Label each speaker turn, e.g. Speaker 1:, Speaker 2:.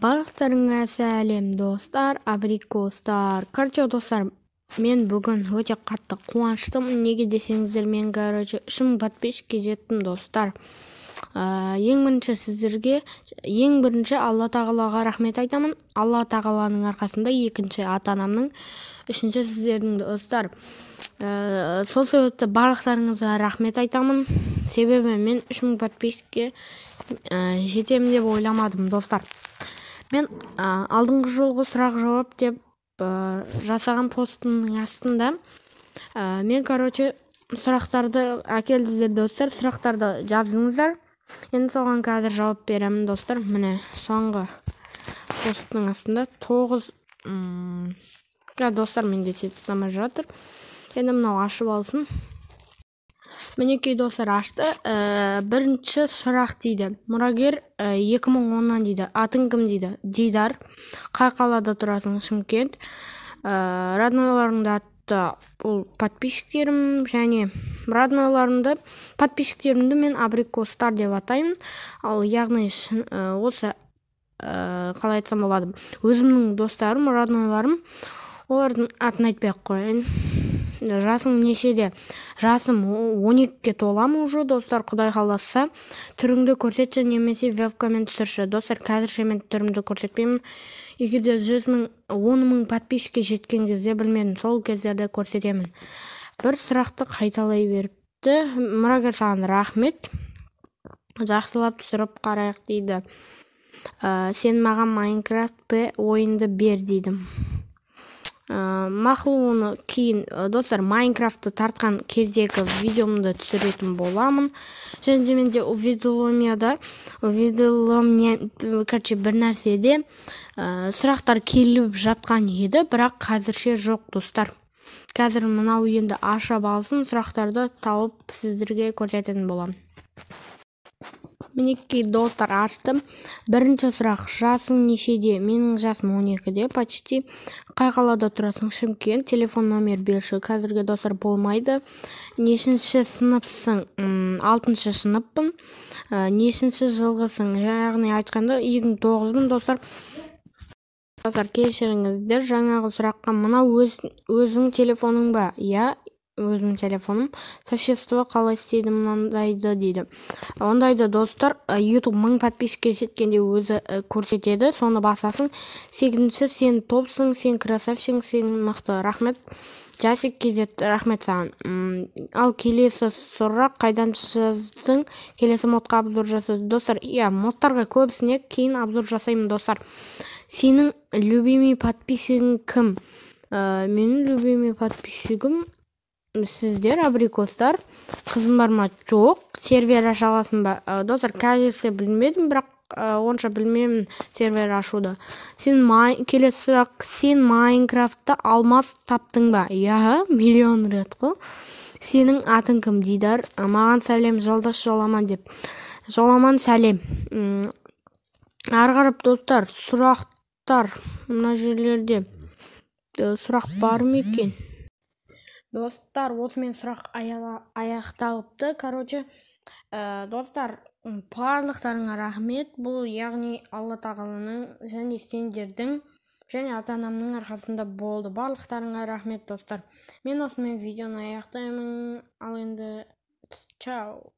Speaker 1: Барлықтарыңа сәлем, достар, абрикостар. Короче, достар, мен бүгін өте қатты қуаныштымын. Неге десеңіздер, мен, короче, 3000 подписчикке жеттім, достар. Ең бірінші сіздерге, ең бірінші Алла Тағалаға рахмет айтамын. Алла Тағаланың арқасында, екінші ата-анамның, үшінші сіздердің, достар. Сол себепті барлықтарыңызға рахмет айтамын. Себебі мен 3000 подписчикке жетемін деп ойламадым, достар. Мен алдыңғы жолғы сұрақ жауап деп жасаған постымның астында мен, короче, сұрақтарды әкелдіңіздер, достар, сұрақтарды жаздыңыздар. Енді соған қазір жауап беремін, достар. Міне, соңғы посттың астында 9 достар, менде тастамай жатыр. Енді мынау ашып алсын. Мінекей, достар, ашты. Бірінші сұрақ дейді. Мұрагер 2010-нан дейді. Атың кім дейді? Дидар. Қай қалада тұрасың? Шымкент. Роднойларыңды атты, бұл подписчиктерім және роднойларымды, подписчиктерімді мен абрикостар деп атаймын. Ал яғни осы қалай айтсам болады? Өзімнің достарым, роднойларым, олардың атын айтпай ақ қояйын. Жасың нешеде? Жасым 12-ге толамын уже, достар, Құдай қаласа. Түріңді көрсетші немесе вебкамен түсірші. Достар, қазірше мен түрімді көрсетпеймін. Егер де 100 мың, 10 мың подписчикке жеткен кезде, білмедім, сол кездерде көрсетемін. Бір сұрақты қайталай беріпті. Мұрагер, саған рахмет. Жақсылап түсіріп қарайық дейді. Сен маған Майнкрафт П ойынды бер дейді. Мақұл, оны кейін, достар, Майнкрафтты тартқан кездегі видеомды түсіретін боламын. Және де менде уведомленияда, уведомление, короче, бір нәрседе сұрақтар келіп жатқан еді, бірақ қазірше жоқ, достар. Қазір мынау енді ашып алсын, сұрақтарды тауып сіздерге көрсететін боламын. Мінекей, достар, аштым. Бірінші сұрақ: жасың нешеде? Менің жасым 12-де почти. Қай қалада тұрасың? Шымкент. Телефон номер берші. Қазірге, достар, болмайды. Нешінші сыныпсың? Алтыншы сыныппын. Нешінші жылғысың? Яғни айтқанда, 2009-мын, достар. Достар, кешіріңіздер, жаңағы сұраққа. Мынау өзің телефоның ба? Иә, өзімнің телефоным. Сообщество қалай істейді мынандайды дейді. Ондайды, достар, YouTube 1000 подписчикке жеткенде өзі көрсетеді, соны басасың. Сегізінші: сен топсың, сен красавчик, сен мықты. Рахмет, Жасик kz, рахмет саған. Ал келесі сұрақ: қайдан жаздың? Келесі модқа обзор жаса. Достар, иә, модтарға көбісіне кейін обзор жасаймын, достар. Сенің любимый подписчигің кім? Менің любимый подписчигім сіздер, абрикостар. Қызым бар ма? Жоқ. Сервер аша аласың ба? Достар, қазірше білмедім, бірақ онша білмеймін сервер ашуды. Сен май келесі сұрақ: сен Майнкрафтта алмаз таптың ба? Иә, миллион рет қой. Сенің атың кім? Дидар. Маған сәлем жолдас Жоламан деп. Жоламан, сәлем. Ары қарап, достар, сұрақтар мына жерлерде сұрақ бар ма екен? Достар, осымен сұрақ аяқталыпты. Короче, достар, барлықтарыңа рахмет. Бұл, яғни, Алла Тағаланың және сендердің және ата анамның арқасында болды. Барлықтарыңа рахмет, достар. Мен осымен видеоны аяқтаймын. Ал енді чао.